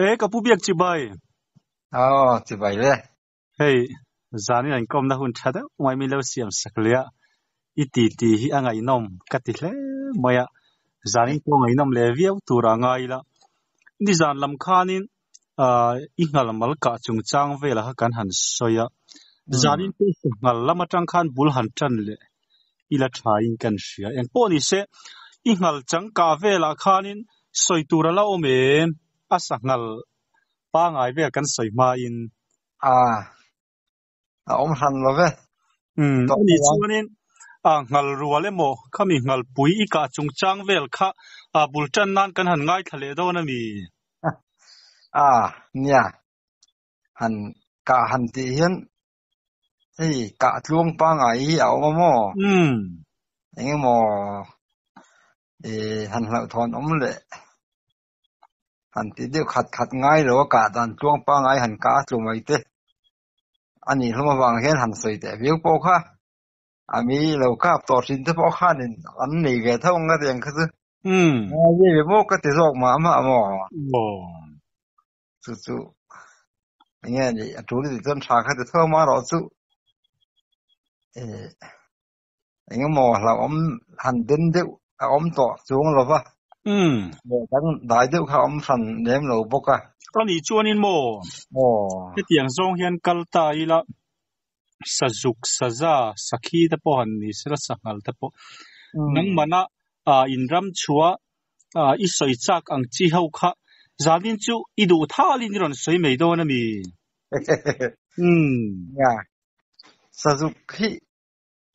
E ka pu biak chibai. Aw, chibai le. Hei, zanin an kawmna hun tha deuh mai min lo siam sak leh a, i titi hi a ngaihnawm ka ti hle mai a, zanin pawh ngaihnawm leh viau tur a ngai ila. Nizan lam khanin i nghal mal kah chungchang velah kha kan han sawi a, zanin pawh sanghal lam atang khan bul han tan leh ila thain kan hria. Engpawh ni se, i nghal changkah velah khanin sawi tur a la awm em? A sanghal pangai vel kan sawi hmain. A, a awm hran lo ve. Umm, ani chuanin a nghal rual emaw khami nghalpui i kah chungchang vel kha bul tan nan kan han ngaithla leh dawn a mi? A, nia, han kah han tih hian hei kah tluang pangai hi a awm a maw? Umm. Eng emaw han hlauhthawn awm leh han ti deuh khat khat ngai lo a kah dan tluang pangai han kah a tlu mai te a nih hlawm avang hian han sawi teh viau pawh kha a mi lo kap tawh thin te pawh khanin an nei ve tho ang ka ti ang kha chu. Ngai ve maw ka ti zawk mah mah maw? Chu chu enge ni a tul ti chuan tha kha ti tho ma rawh chu engemaw hlauhawm han den deuh a awm tawh chuang lo va dang dai deuh kha a awm hran lem lo bawk a. Ka nih chuanin maw hetiang zawng hian kal ta ila sazuk saza sakhi te pawh han ni sela sanghal te pawh nangmana in ram chhuah i sawi chak ang chi ho kha zanin chu i duh thalin i rawn sawi mai dawn a mi? Umm. Nia, sazuk hi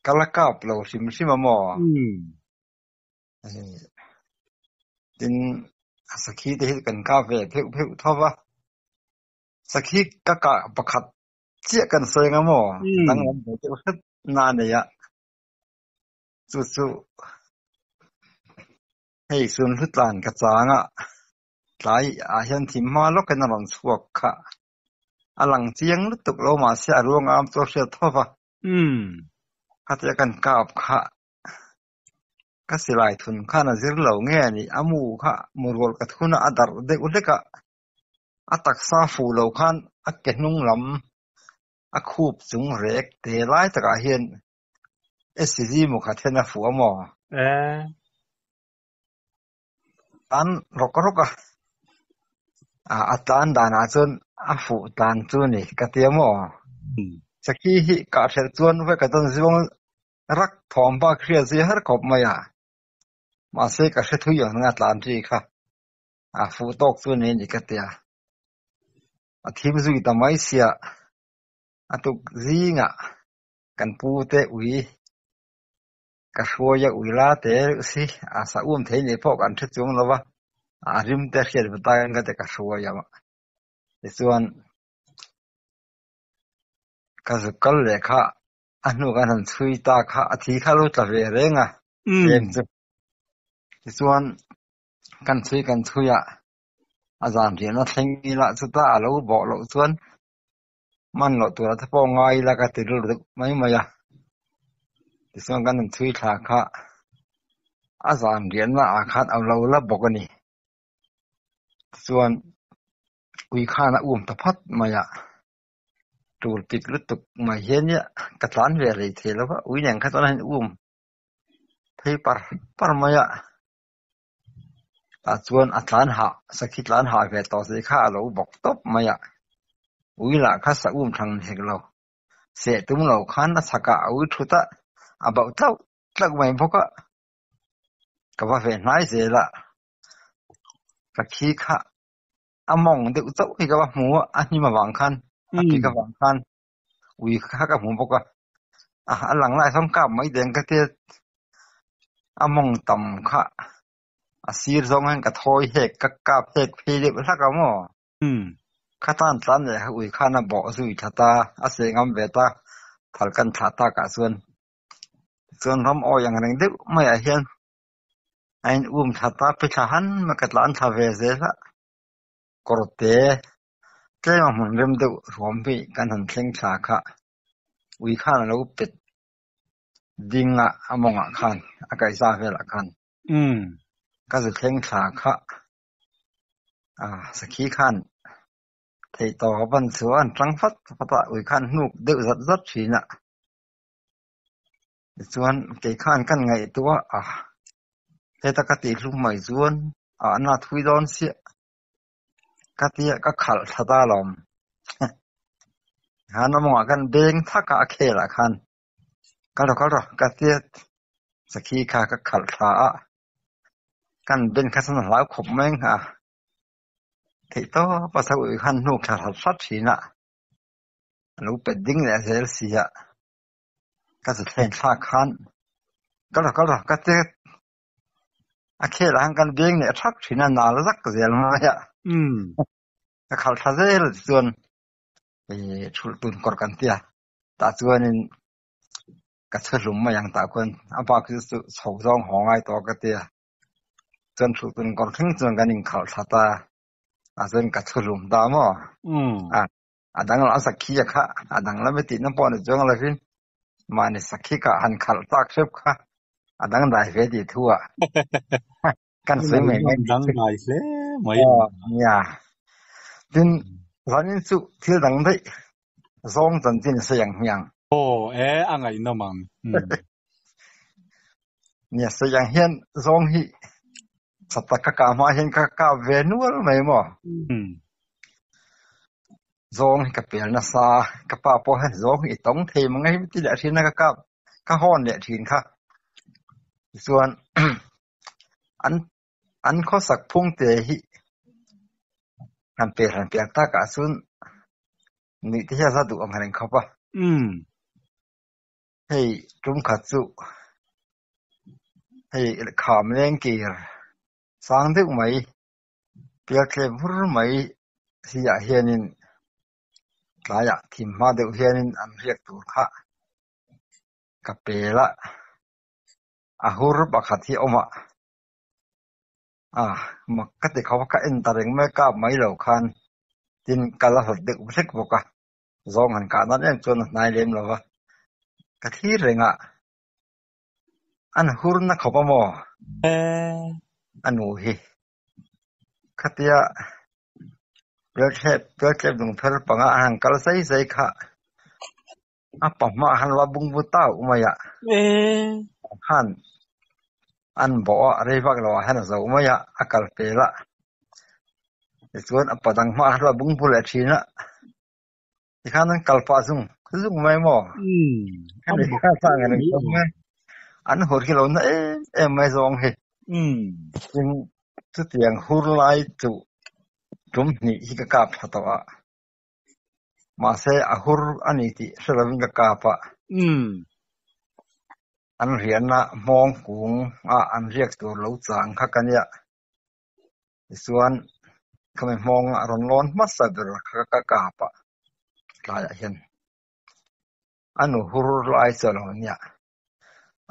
ka la kap lo hrim hrim a maw? Tin, a sakhi te hi kan kap ve pheuh pheuh tho va. Sakhi ka kah pakhat chiah kan sawi ang a maw? Danglam ve deuh hret na a nei a. Chu chu hei sunhlu tlan ka chang a, tlai ah hian thim hma lawkin a rawn chhuak kha. A lang chiang lutuk lo mahse a ruang am chu a hriat tho va. Khatia kan kap kha ka silai thun khan a zir lo nge a nih, a mu kha murual ka thun a, a darh deuh hlek a, a taksa fuh lo khan a ke hnung lam a khup chung rek te lai takah hian SCG maw khat hian a fuh a maw? Tlan rawk rawk a, a tlan danah chuan a fuh tlan chu a ni ka ti a maw? Sakhi hi kah hrelh chuan vawi ka tawn zawng rak thawm bak hriat zui har khawp mai a, mahse ka hre thui ang a tlan ri kha a fuh tawk chu a ni a ni ka ti a, a thim zui ta mai sia a tuk zingah kan pu te ui ka hruai a ui la te reuh si a sa um thei nih pawh kan hre chuang lo va a rim te hriat ve tak in ka ti ka hruai a tichuan ka zuk kal leh kha a hnu kan han chhui ta kha a thi kha lo tla ve reng a tlem chu tichuan kan chhui kan chhui a a zan riahna thleng ila chuta a lo bawh loh chuan Man loh tura te pawh ngai ila ka ti rilru deuh mai mai a. Tichuan kan in chhui thla kha a zan riahna ah khan a lo la bawk a ni. Tichuan ui khan a um ta phat mai a, tul pik lutuk mai hian nia ka tlan ve rei thei lo va, ui nen kha chuan a in um phei par par mai a. Tah chuan a tlan hah, sakhi tlan hah ve tawh si kha a lo bawk tawp mai a. Ui lah kha sa um thang ni hek lo. Seh tum lo khan a chhakah a ui thut a, a bauh tlauh tlauh mai bawk a. Ka va ve hnai zel a, sakhi kha a mawng deuh chauh hi ka va hmu a, a hnim avang khan, a pik avang khan ui kha ka hmu bawk a. A lang lai sawn kap mai deng ka tia a mawng tam kha a sir zawng hian ka thawi hek ka kap hek phei deuh hlak a maw kha tan tlan leh kha ui khan a bawh zui that a a seh ngam ve ta phal kan thlah tak ah chuan chuan ram awi ang reng deuh maiah hian a in um that a phithla han mai ka tlan thla ve zel a kawr te tlem a hmun rem deuh ruam hi kan han thleng thla kha ui khan a lo pet ding a a mawngah khan a kaihza velah khan ka zu thleng thla kha A sakhi khan theihtawp an chhuah an tang fat fat a, ui khan hnuk deuh zat zat thin a. Tichuan kei khan kan ngaihtuah a, heta ka tihhlum mai chuan a na thui dawn chiah. Ka tia ka khalh thla ta alawm. Khan a mawngah khan beng thak a, a khelah khan kal rawh kal rawh ka tia sakhi kha ka khalh thla a, kan ben kha chuan a hlau khawp mai ang a. Theih tawp a chho khan hnuk thla hrat hrat thin a, a lo pet ding leh zel si a. Ka zu thleng thlak khan kal rawh kal rawh ka tia A khelah khan kan beng leh thak thin a, nal zak zel mai a. Ka khalh tha zel chuan thulh tun kawr kan tia tah chuanin ka chhe hlum mai ang tah khuan a bak chu chu chho zawng haw ngai tawh ka tia. Chuan thulh tun kawr thleng chuan kan inkhalh thla ta tah chuan ka chhe hlum ta maw. A a dang lah a sakhi a kha a dang lam e tihna pawh ni chuang lovin mahni sakhi kah han khalh tak hrep kha a dang dai ve tih thu ah kan sawi mai mai dang dai hle mai nia tin zanin chu thil dang daih zawng chanchin sawi ang hmiang aw e a ngaihnawm ang nia sawi ang hian zawng hi Chata ka kah hma hian ka kap ve nual mai maw? Zawng hi ka pel nasa, ka pa pawh hian zawng hi i tawng thei mang e ti leh thin a ka kap ka hawn leh thin kha. Tichuan an an khawsak phung te hi han pel han pel takah chuan nuih te hi a za duh ang reng khawp a. Hei tum khat chu hei kham leng kir sang deuh mai pial thlep vur mai hi ah hianin tlaiah thim hma deuh hianin an riak tur kha ka pel a, a hur pakhat hi a awm a, ah mak ka ti khawp a ka en ta reng mai a kap mai lo khan tin kal a hlat deuh hlek bawk a. Zawng han kah nan em chuan a hnai lem lo va, ka thlir reng a, an hur na khawp a maw? A nu hi khatia pialthlep pialtlep lung pher panga a han kal zai zai kha a pa hmaah khan va bungbu tauh mai a, khan an bawh a, rei vak lo ah hian a zo mai a, a kal pel a, tichuan a pa dang hmaah khan va bungbu leh thin a. Tikhan an kal pah zung zung mai maw? An hur hi lo na em em mai zawng hi. Tin chutiang hur lai chu tum hnih hi ka kap tha tawh a. Mahse a hur a ni tih hre lovin ka kap a. An riahna hmawng kung a an riak tur lo chang kha ka nia. Tichuan khami hmawng a rawn lawn hmasa ber kha ka kap a, tlaiah hian a nu hur lai chu a lo nia.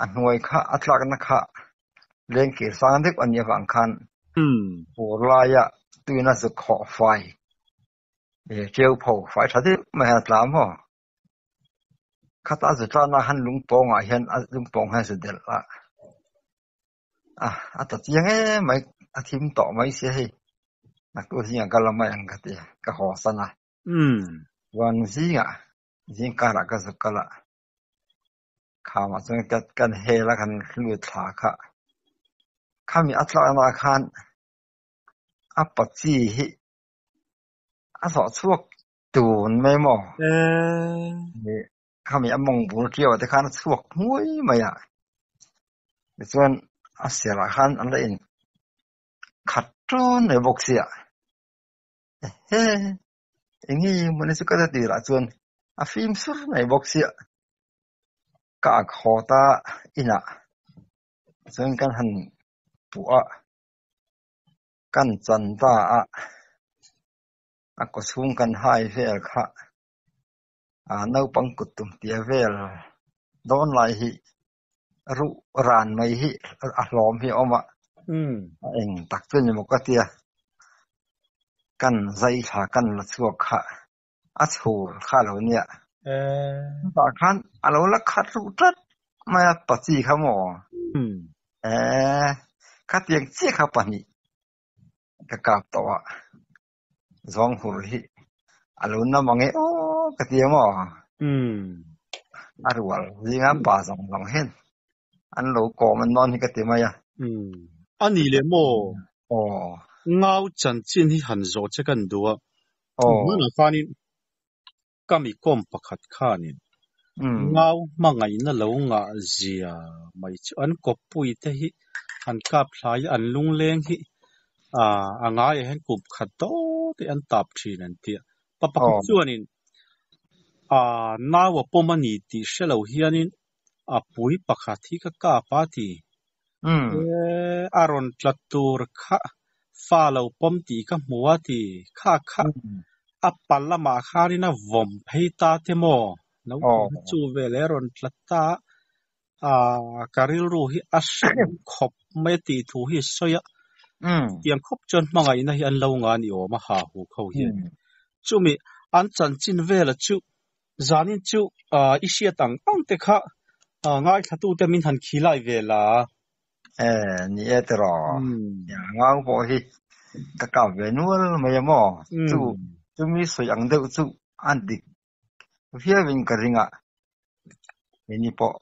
A hnuai kha a tlakna kha lengkir sang deuh a nih avang khan fur laia tuina zuk hawh fai ṭeu pho fai ṭha deuh mai hian a tla maw? Khata zu tlakna khan lungpawngah hian lungpawng hian a zu delh a. A a ta chiang em mai a thim tawh mai sia hei naktuk zingah ka la mai ang ka ti a ka haw san a chuan zingah zing karah ka zuk kal a khamah chuan ka kan hel a kan lut thla kha khami a tlakna ah khan a pa chi hi a zawh chhuak tun mai maw Khami a mawng bul ṭiau ah te khan a chhuak hmuai mai a, tichuan a serah khan an la in khat ṭun mai bawk sia. Ehe, enge mawni chu ka ta tirah chuan a fim sur mai bawk sia. Ka ak haw ta inah chuan kan han puh a, kan chan ta a, a kawchhung kan hai vel kha. Ah naupang kut tum tia vel dawn lai hi ruh ran mai hi a hlawm hi a awm a a eng tak chu ni maw ka tia kan zai thla kan la chhuak kha a chhur kha a lo nia chutah khan a lo la khat ruh tlat mai a pachi kha maw eh khatiang chiah kha pahnih ka kap tawh a. Zawng hur hi a lo na mang e aw ka ti a maw? A rual zinga pa zawng zawng hian an lo kawm an nawn hi ka ti mai a. A ni leh maw? Aw. Ngau chanchin hi han zawh che kan duh a. Hmanah khanin ka mi kawm pakhat khanin ngau hmangaihna lo ngah zia mai chu an kawppui te hi han kap thlai a, an lungleng hi a ngaiah hian kum khat dawt hi an tap thin an ti a. Pa pakhat chuanin nau a pawm a ni tih hre lo hianin a pui pakhat hi ka kap a ti. A rawn tla tur kha fa lo pawm tih ka hmu a ti. Kha kha a pa lamah khanin a vawm phei ta te maw? Naupang hi chu veleh a rawn tla ta a, ka rilru hi a hrem khawp mai a tih thu hi a sawi a. Tiang khawp chuan hmangaihna hi an lo ngah a ni awm a, ha hu kho hian. Chumi an chanchin vela chu Zanin chu i hriat ang ang te kha ngaithlatute min han khilai ve la. E, ni e tiraw. Ngau pawh hi ka kap ve nual mai a maw? Chu chumi sawi ang deuh chu a dik viauin ka ring a. Keini pawh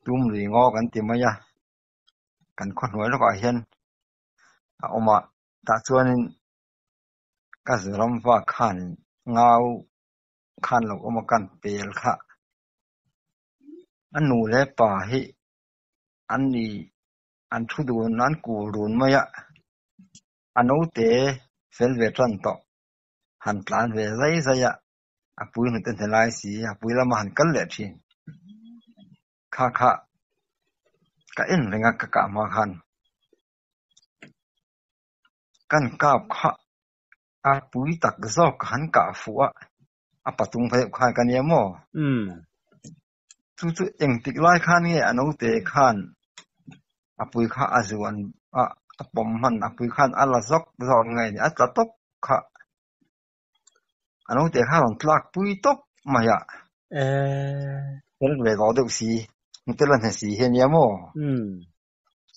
tum lui ngaw kan ti mai a, kan khawhnuai lawkah hian a awm a, tah chuanin Ka zuram vak khan ngau khan lo awm a kan pel kha. A nu leh pa hi an ni an thu dun an kul run mai a, a naute fel ve tan tawh han tlan ve zai zai a, a pui hnute hne lai si a pui lama han kal leh thin. Kha kha ka en reng a ka kah hma khan. Kan kap kha a pui tak zawk ka han kah fuh a, a patung phei deuh khan ka nia maw? Chu chu engtik lai khan nge a naute khan a pui kha a zuan a, a pawm hman a pui khan a la zawk zawk nge ni a tla tawp kha a naute kha a rawn tlak pui tawp mai a. Fel ve tawh deuh si, hnute la hne si hi a nia maw?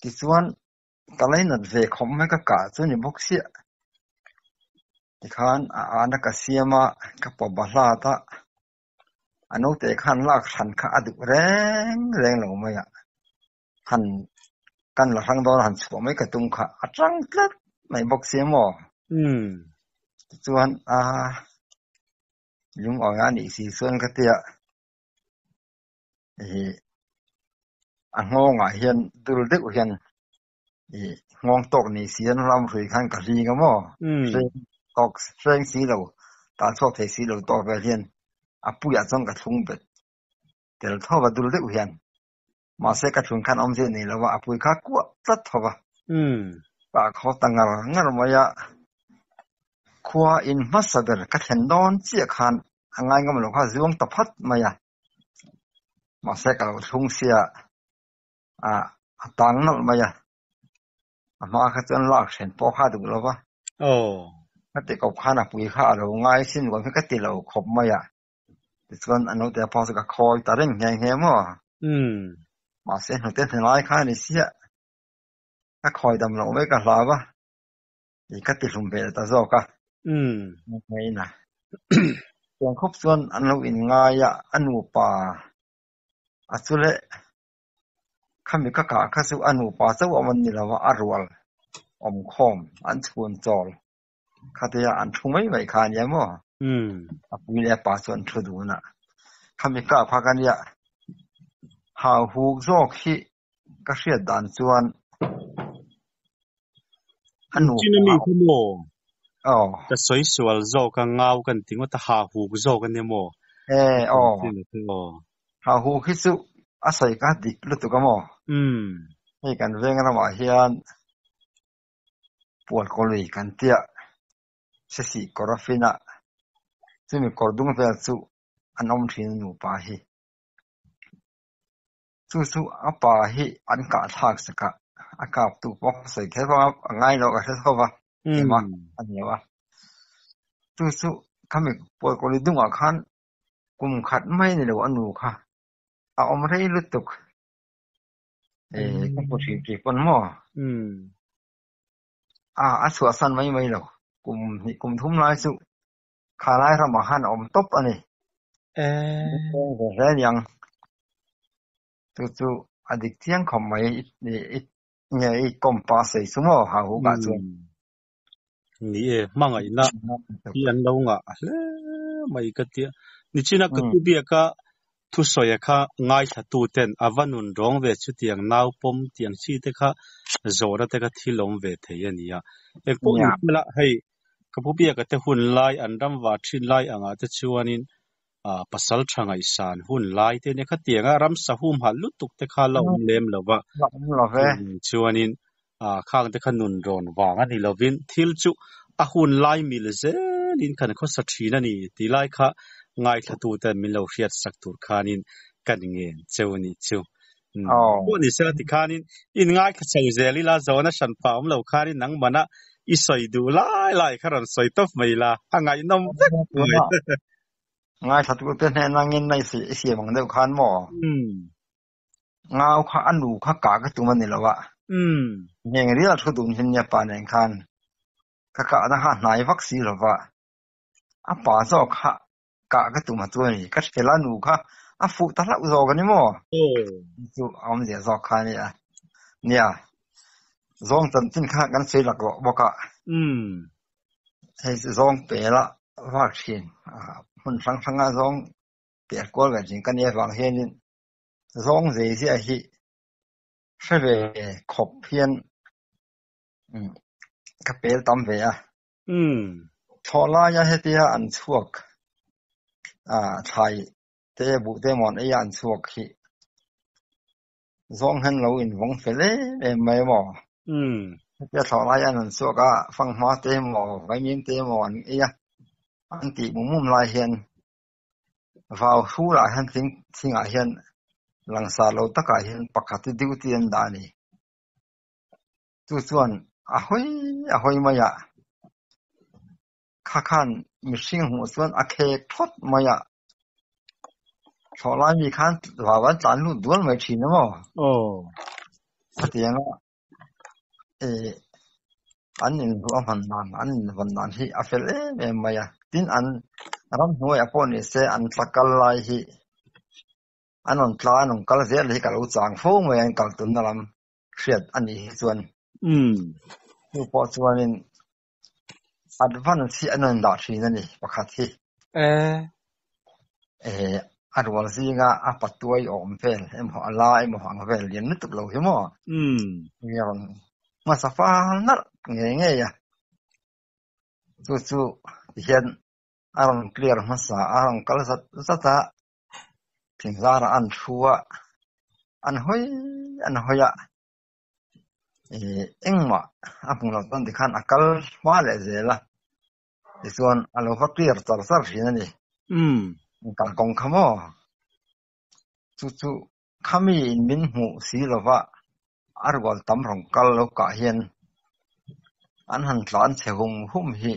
Tichuan Ka lainat ve khawp mai ka kah chu ni bawk siah. Tikhan a ana ka siam a, ka pawp bahlat a, a naute khan lak hran kha a duh reng reng lo mai a, han kan la hrang dawn a han chhuah mai ka tum kha a tang tlat mai bawk sia maw? Tichuan a lungawi a nih si chuan ka tia Ih a nghawngah hian dul deuh hian ih nghawng tawk ni si an ram hrui khan ka hling a maw hreng tawk hreng si lo tah chhuak thei si lo tawk vel hian a puiah chuan ka thlung bet tel tho va dul deuh hian mahse ka thlun khan awmzia nei lo va a pui kha kuah tlat tho va tah khaw ta ngar ngar mai a khua in hmasa ber ka thlen dawn chiah khan a ngai ngam lo kha zuang ta phat mai a. Mahse ka lo thlung sia ah a tang nawlh mai a, a hma kha chuan lak hren pawh kha a duh lo va. Ka ti kawp khan a pui kha a lo ngai sin nuam hi ka ti lo khawp mai a, tichuan a naute pawh chu ka khawi ta reng nghe nghe maw. Mahse hnute hne lai kha a ni sia, ka khawi dam loh mai ka hlau a, Ih ka ti hlum ve ta zawk a. Ngaina. Chuan khawp chuan an lo inngai a, a nupa a chu leh khami ka kah kha chu a nupa chauh awm an ni lo a, a rual awm khawm an chhun chawl khatia an thu mai mai kha a nia maw? A pui leh a pa chu an thu dun a, khami kah kha ka nia hau huk zawk hi Ka hriat dan chuan a nupa Chin ami kha maw? Aw. Ka sawi sual zawk a ngau kan ti ngawt a ha huk zawk a nia maw? E aw. Ha huk hi chu a sawi kha dik lutuk a maw? Hei kan veng ramah hian pual kawlui kan tia sesih kawr a fin a, chumi kawr dung vel chu an awm thin a nupa hi. Chu chu a pa hi an kah thlak sak a, a kap tu pawh ka sawi kher vang a, a ngai loh ka hre tho va, ema a ni lo a. Chu chu khami Pualkawli dungah khan kum khat mai ni lo a nu kha a awm rei lutuk. E ka hmu thin tih pawn maw? A a chhuahsan mai mai lo. Kum hnih kum thum lai chu khalai ramah khan a awm tawp a ni. Ve hle aniang. Chu chu a dik chiang khawp mai i nge i kawm pa sei chu maw hau huk ah chuan. Ni e, hmangaihna hi an lo ngah hle mai ka tia. Nichina ka pu biaka thusawia kha ngaithla ten a va nun rawng ve chutiang nau pawm tiang chi te kha zawhna te kha thil awm ve thei a nia. Engpawh ni sela hei ka pu biaka te hun lai an ram vah thin lai angah te chuanin pasal tha ngaihsan hun lai te nia khatianga ramsa humhalh lutuk te kha la awm lem lova. Chuanin khang te kha nun rawn vang a ni lovin thil chu a hun lai mil zelin kan khawsa thin a ni tih lai kha ngaithla ten min lo hriat sak tur khanin kan ngen cheu a nih chu. Pawh ni sela tikhanin in ngaithla chho zel ila zawhna hran pah awm lo khanin nangmana i sawi duh lai lai kha rawn sawi tawp mai la a ngaihnawm vek mai. Ngaithla tu te hnena ngin na i siam ang deuh khan maw? Ngau kha a nu kha kah ka tum a ni lo a. Ngeng rial thu dun hin nia pa nen khan ka kahna kha a hnai vak si lo va. A pa zawk kha kah ka tum a chu a ni. Ka hrel a nu kha a fuh ta hlauh zawk a ni maw? Chu a awmzia zawk kha a nia. Nia, zawng chanchin kha kan sawi laklawh bawk a. Hei chu zawng pela vak thin hmun hrang hranga zawng pel kual ve thin ka nia vang hianin zawng zei ziah hi hre ve khawp hian ka pel tam ve a. Thlawh laia hetia an chhuak thlai te buh te maw an ei a an chhuak hi zawng hian lo invawng fel em em mai maw? Hetia thlawh laia an chhuak a, fanghma te maw vaimim te maw an ei a, an tih mum mum lai hian vau hrulah hian thing thingah hian langsar lo takah hian pakhat hi duty an dah a ni. Chu chuan a hawi a hawi mai a, kha khan mihring hmuh chuan a khek thawt mai a, thlawh lai mi khan vau an tlan lut dual mai thin a maw? Khatianga an inruah hman dan an invawn dan hi a fel em em mai a, tin an ramhnuaiah pawh ni se an tla kal lai hi an rawn tla an rawn kal zel hi ka lo chang fo mai a, an kal tunna lam hriat a nih hi chuan. Chu pawh chuanin advance hi an rawn dah thin a ni pakhat hi. A rual zinga a patuai awm vel emaw a la emaw ang vel lian lutuk lo hi maw? Mi a rawn hmasa fal nalh ngei ngei a. Chu chu tihian a rawn clear hmasa a rawn kal zat zat a, thingzarah an thu a, an hawi an hawi a. Engmah a hmu lo chuan tikhan a kal hma leh zel a. Tichuan a lo va clear char char thin a ni. Kalkawng kha maw? Chu chu khami in min hmuh si lova a rual tam rawn kal lo kah hian an han tlan chhe hum hum hi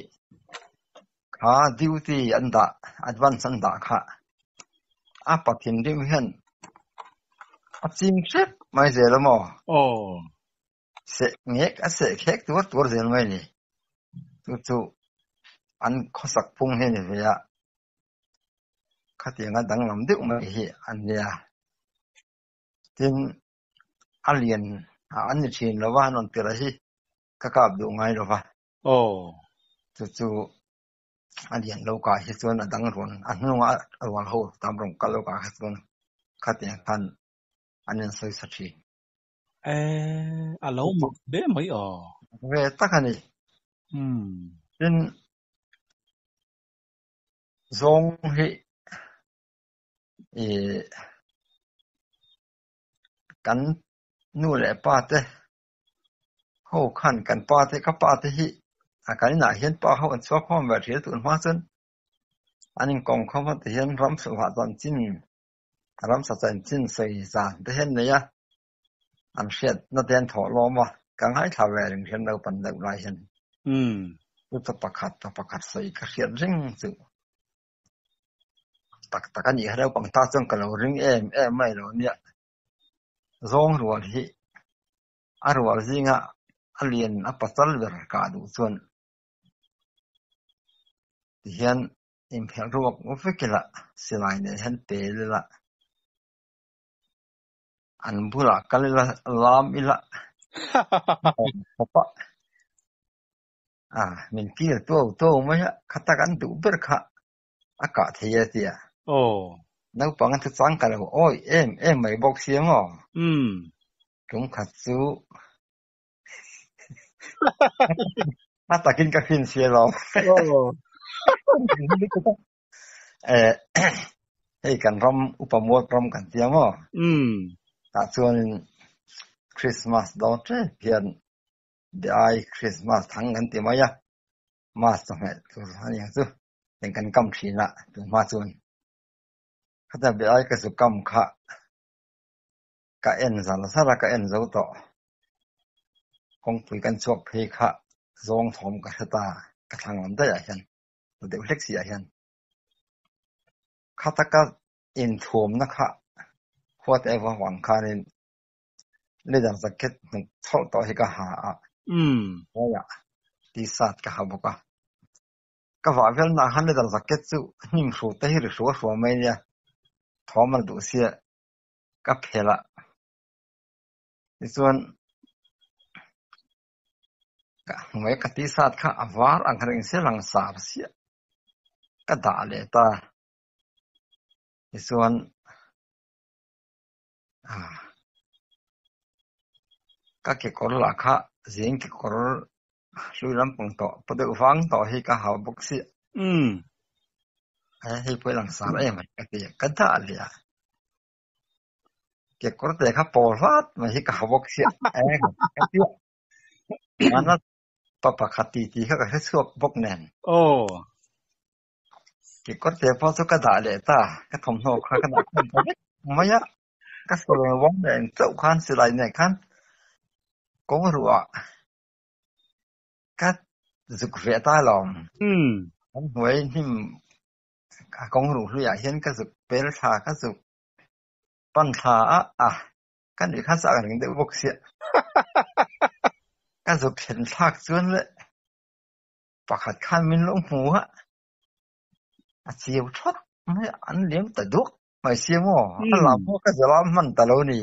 kha duty an dah advance an dah kha a pa thinrim hian a chim hrep mai zel a maw? Seh ngek a seh khek tuar tuar zel mai ni. Chu chu an khawsak phung hi a ni ve a, khatianga danglam deuh mai hi an nia. Tin, a lian an ni thin lo va, an rawn tirh hi ka kap duh ngai lo va. Chu chu a lian lo kah hi chuan a dang rawn, a hnunga a rual ho tam rawn kal lo kah hi chuan khatiang khan an insawi sa thin. A lo mak hle mai aw. Ve tak a ni. Tin, zawng hi ih kan nu leh pa te ho khan kan pa te ka pa te hi a kan inah hian pa ho an chhuak khawm ve thil tun hma chuan an inkawm khawm a tihian ram chhuah chanchin Ramsa chanchin sawi zan te hian nei a, an hriatna te an thawh lawm a, ka ngaithla ve reng hian naupan deuh lai hian chu pakhat pa pakhat sawi ka hriat ring chu tak tak a nih kha naupang ta chuan ka lo ring em em mai lo nia. Zawng rual hi a rual zinga A lian a pachal ber kah duh chuan tihian inphelh ruak vek ila silai nen hian pel ila an bulah kal ila lam ila khawp a ah min kil tuau tuau mai a khata kan duh ber kha a kah thei a tia. Aw. Naupang a thuchang ka lo awih em em mai bawk sia maw? Umm. Tum khat chu a takin ka fin sia lo. Aw. Eh hei kan ram upa mual ram kan tia maw? Umm. Tah chuanin Christmas dawn tep hian Biai Christmas thang kan ti mai a, Mas chawhmeh tur a ni ang chu eng kan kam thin a tunhma chuan khata Biai ka zu kam kha ka en zar zar a ka en zo tawh kawngpui kan chhuak phei kha zawng thawm ka hre ta ka thlang lam daih ah hian la deuh hlek si ah hian khata ka inthuamna kha huat eva vang khanin Leather jacket hnuk chawlh tawh hi ka ha a, hnuaiah t-shirt ka ha bawk a. Ka vah vel naah khan leather jacket chu hnim hru te hi ri hrua hrua mai nia, thawm a la duh sia ka phelh a. Tichuan ka hnuai ka t-shirt kha a var ang reng sia lang sar sia ka dah leh ta. Tichuan Ka kekawr lah kha zing kekawr hlui lampang tawh paw deuh vang tawh hi ka hau bawk si. Hei pawh i lang sar em mai ka ti a, ka dah leh a. Kekawr te kha pawl vat mai hi ka hau bawk si a, ka ti a. Mahna pa pakhat titi kha ka hre chhuak bawk nen. Kekawr te pawh chu ka dah leh ta, ka thawmhnaw kha ka dah khawm ta vek mai a, ka sawi vawng leh ang chauh khan silai nen khan kawng ruah ka zuk ve ta alawm. Kan hnuai hnim kawng ruh hluiah hian ka zuk pel thla, ka zuk pan thla a, a ka nuih khan chak reng deuh bawk sia. Ka zuk thlen thlak chuan le Pakhat khan min lo hmu a, a chiau thawt mai a, an liam ta duak mai sia maw? A lam pawh ka zela hman ta lo ni.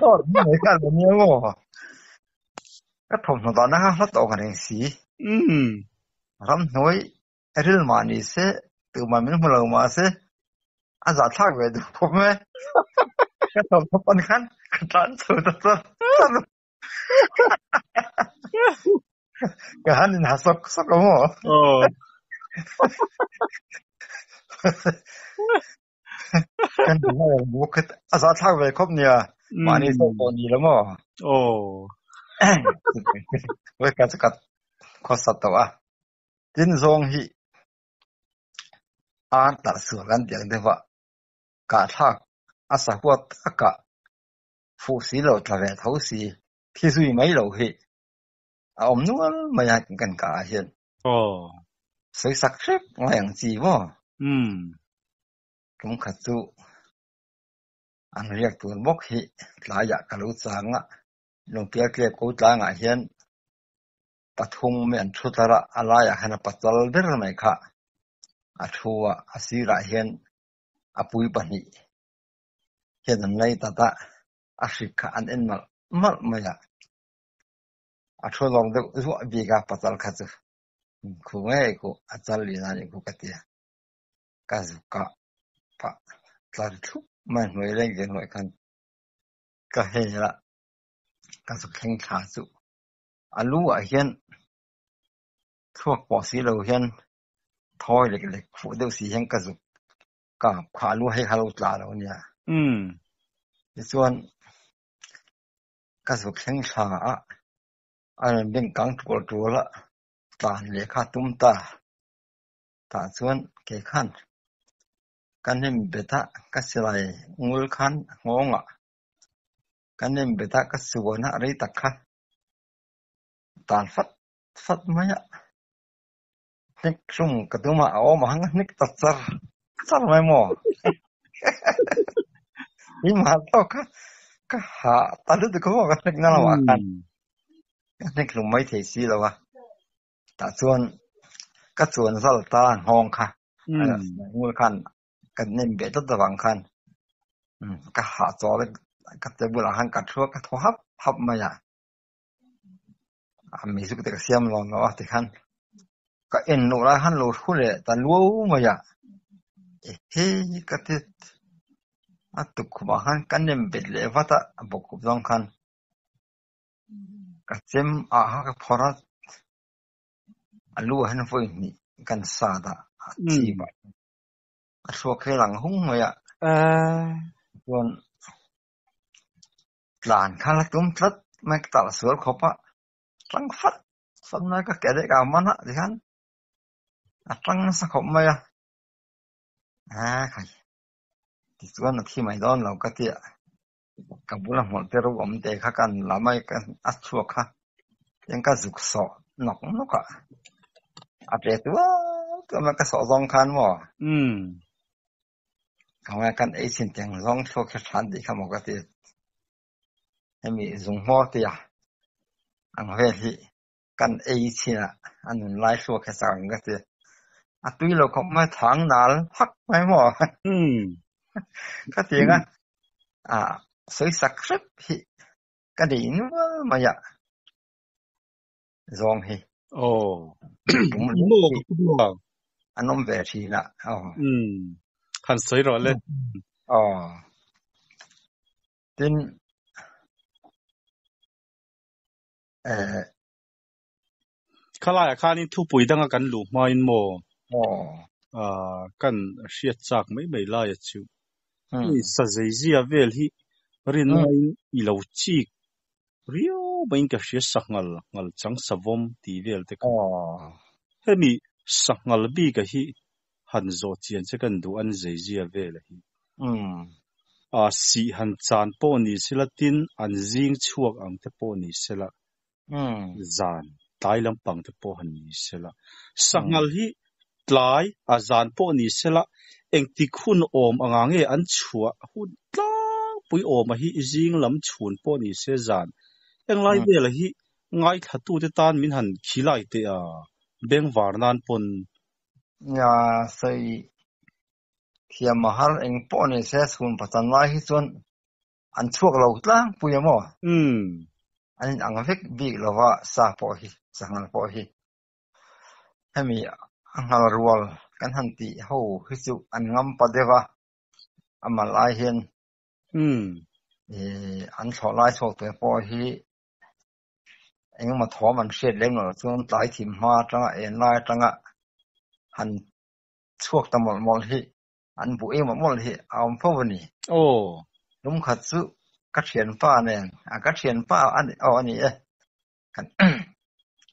Dawt mai kha lo nia maw? Ka thawmhnaw dahna kha hla tawh ka reng si. Ramhnuai ril mah ni se, tumah min hmu lo mah se, a zahthlak ve duh khawp mai. Ka thawmhnaw pan khan ka tlan chho ta char char. Ka han in ha sawk sawk a maw? Kan a zahthlak ve khawp nia, mahni zawk pawh ni lo maw? Ka chu ka khawsa tawh a. Tin zawng hi ar tarh sual kan tih ang deuh a, kahthlak a sahuat takah fuh si lo tla ve tho si, thi zui mai lo hi a awm nual mai a kan kah ah hian. Sawi sak hrep ngai ang chi maw? Tum khat chu an riak tur bawk hi tlaiah ka lo chang a, Lungpial tlep ko tlangah hian pathum mai an thu tlar a, a laiah hian a pachal ber mai kha a thu a, a sirah hian a pui pahnih hian an lei tat a, a hrik kha an en malh malh mai a, a thu lawng deuh zuah bik a pachal kha chu khu ngei khu a chal lian a nih khu ka ti a, ka zuk a pah tlar thlup mai hnuai leng ve hnuai khan ka hel a, ka zuk thleng thla chu. A lu ah hian thluak pawh si lo hian thawi lek lek fuh deuh si hian ka zuk kap kha a lu hei kha lo tla lo ania. Tichuan ka zuk thleng thla a, a rawn beng kang tual tual a, tlan leh kha a tum ta. Tah chuan kei khan ka hnim bet a, ka silai ngul khan nghawng ah ka hnim bet a, ka suan a rei tak kha. Tan fat fat mai a, hnik hlum ka tum a, a awm ang a hnik ta char char mai maw? Hi mah tawk kha Ka hah ta lutuk a maw ka hnek na lamah khan ka hnek hlum mai thei si lo a. Tah chuan ka chuan zal ta nghawng kha ngul khan ka nem beh tlat avang khan ka hah chawl a ka te bulah khan ka thu a ka thaw hap hap mai a. A meizu te ka siam lo lo a tikhan ka en loh lai khan lo thu leh ta luau mai a. Ehe ka ti a tukkhumah khan ka nem bet leh vat a a bawkkhup zawng khan ka chem ah kha ka phawrh a a lu ah hian vawi hnih kan sat a a thi pah a thluak hi a lang hung mai a. Chuan tlan kha la tum tlat mai ka talh sual khawp a tang fat fat mai ka ke leh ka man a tikhan a tang nasa khawp mai a a khai tichuan a thi mai dawn lo ka ti a ka bula hmawlh te ro awm te kha kan la mai ka a chhuak kha tiang ka zuk sawh nawk nawk a a tle tual tual mai ka sawh zawng khan maw Ka ngai kan ei chin tiang zawng thluak hi than tih kha maw ka ti. Hemi zung hmawr tia ang vel hi kan ei chin ah a nun lai thluak hi chak ang ka ti. A tui lo khawp mai thang nal hak mai maw. Ka ti ang a, ah sawi sak hrep hi ka nei nual mai a zawng hi. Aw. Maw ka pu a. An awm ve thin a. Aw. Umm. Han sawi rawh le. Aw. Tin eh Khalaiah khanin thupui danga kan luh hmain maw? Aw. Ah kan hriat chak mai mai laia chu. Hei sa zeizia vel hi rinnain i lo chik riau maiin ka hria sanghal nghal chang savawm tih vel te kha. Hemi sanghal bika hi han zawh chian che kan duh an zeizia vel a hi. A sih han chan pawh ni sela tin an zing chhuak ang te pawh ni sela zan tlai lampang te pawh han ni sela. Sanghal hi tlai a zan pawh ni sela engtik hun awm anga nge an chhuah hun tlangpui awma hi zing lam chhun pawh ni se zan englai vela hi ngaithlatute tan min han khilai teh a bengvar nan pawn. Nia sawi thiam a har eng pawh ni se chhun pachan lai hi chuan an chhuak lo tlangpui a maw? An in ang vek bik lova sa pawh hi sanghal pawh hi. Hemi a nghal rual kan han tih ho hi chu an ngam pa deuh a, a mal ai hian an thlawh lai chhuak te pawh hi engemaw thawm an hriat lem loh chuan tlai thim hma atanga en lai atanga han chhuak ta mawlh mawlh hi an buh em mawlh hi a awm fo a ni. Aw. Lungkhat chu ka thianpa nen a ka thianpa a ni aw a ni e. Kan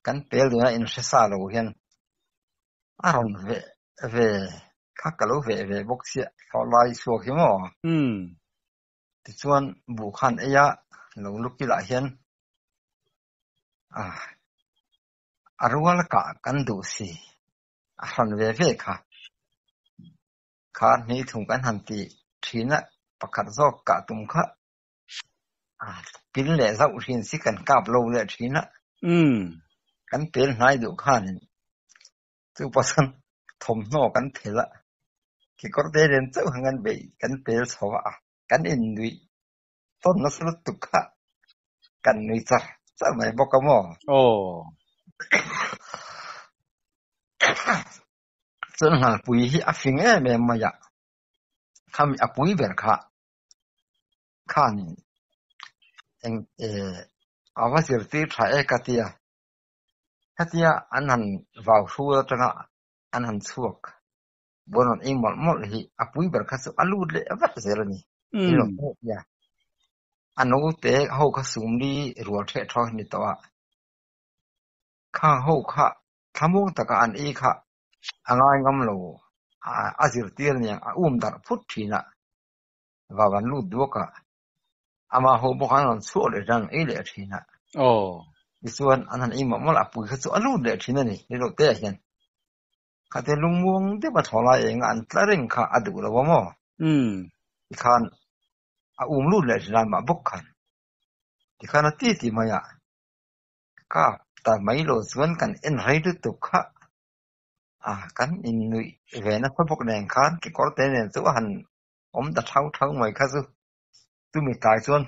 kan pel dun a inhre sa lo hian a rawn veh ve kha ka lo veh ve bawk chiah thlawh lai chhuak hi maw. Tichuan buh khan ei a lo lukilah hian ah a rual kah kan duh si a hran ve ve kha. Kha hnih thum kan han ti thin a pakhat zawk kah tum kha pil leh zauh thin si kan kap lo leh thin a. Kan pel hnai duh khanin chu pawh chuan thawmhnaw kan phelh a, kekawr te nen chauh khan kan beih kan pel chho a, kan innuih tawn nasa lutuk kha kan nui char char mai bawk a maw? Aw. Chuan nghalpui hi a fing em em mai a, khami a pui ber kha khanin eng eh a va zirtir tha e ka tia. Hetia an han vau hrul atanga an han chhuak buan rawn ei mawlh mawlh hi a pui ber kha chu a lut leh vat zel a ni. A naute ho kha sumli rual theh thaw hi ni tawh a, khang ho kha thlamuang taka an ei kha a ngai ngam lo a zirtir aniang a um darh phut thin a, vau an lut duak a, ama ho bawk an rawn chhuak leh thin a, an ei leh thin a. Tichuan an han ei mawlh mawlh a, a pui kha chu a lut leh thin a ni, rilru te ah hian. Khate lungmuang deuh a thaw lai eng a an tla reng kha a duh lo a maw? Tikhan A um lut leh thin a mah bawk khan. Tikhan a ti ti mai a, kap ta mai lo chuan kan en rei lutuk kha a kan innuih ve nasa bawk nen khan kekawr te nen chu a han awm ta thau thau mai kha chu chumi tlai chuan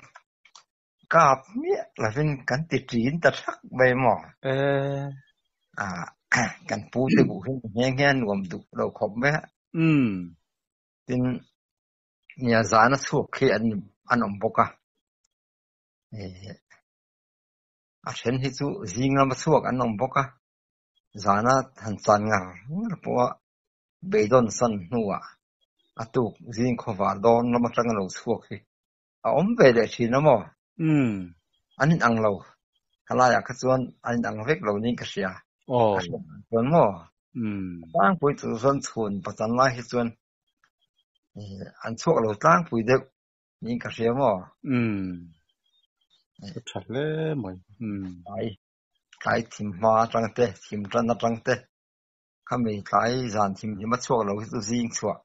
kap miah lovin kan ti ṭin ta thak mai maw? Eh. A kan pu te buh hi nghe nghe a nuam duh lo khawp mai a. Umm. Tin, nia zana chhuak khi an an awm bawk a. Eh, a then hi chu zing lama chhuak an awm bawk a. Zana han chan ngar ngar pawha beidawn san hnuah a tuk zing khawvar dawn lam atanga lo chhuak hi a awm ve leh thin a maw? Umm. An inang lo. Helaiah kha chuan an inang vek lo niin ka hria. Aw. Ka hriat dan chuan maw? Umm. Tlangpui chu chuan chhun pachan lai hi chuan an chhuak lo tlangpui deuh niin ka hria maw? Umm. A tha hle mai. Umm. Tlai tlai thim hma atang te, thim tan atang te, khami tlai zan thim hlim a chhuak lo hi chu zing chhuah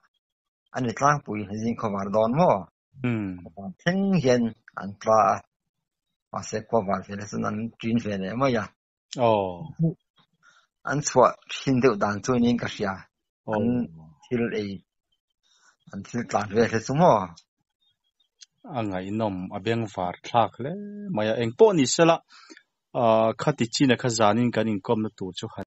a ni tlangpui zing khawvar dawn maw? Umm. Khawvar thleng hian an tla a, mahse khawvar ve leh chuan an ṭin ve leh mai a. Aw. An chhuah thin deuh dan chu niin ka hria. Aw. An thil ei, an thil tlan vel hi chu maw? A ngaihnawm, a bengvar thlak hle mai a. Engpawh ni sela, khati chin a kha zanin kan inkawmna tur chu han.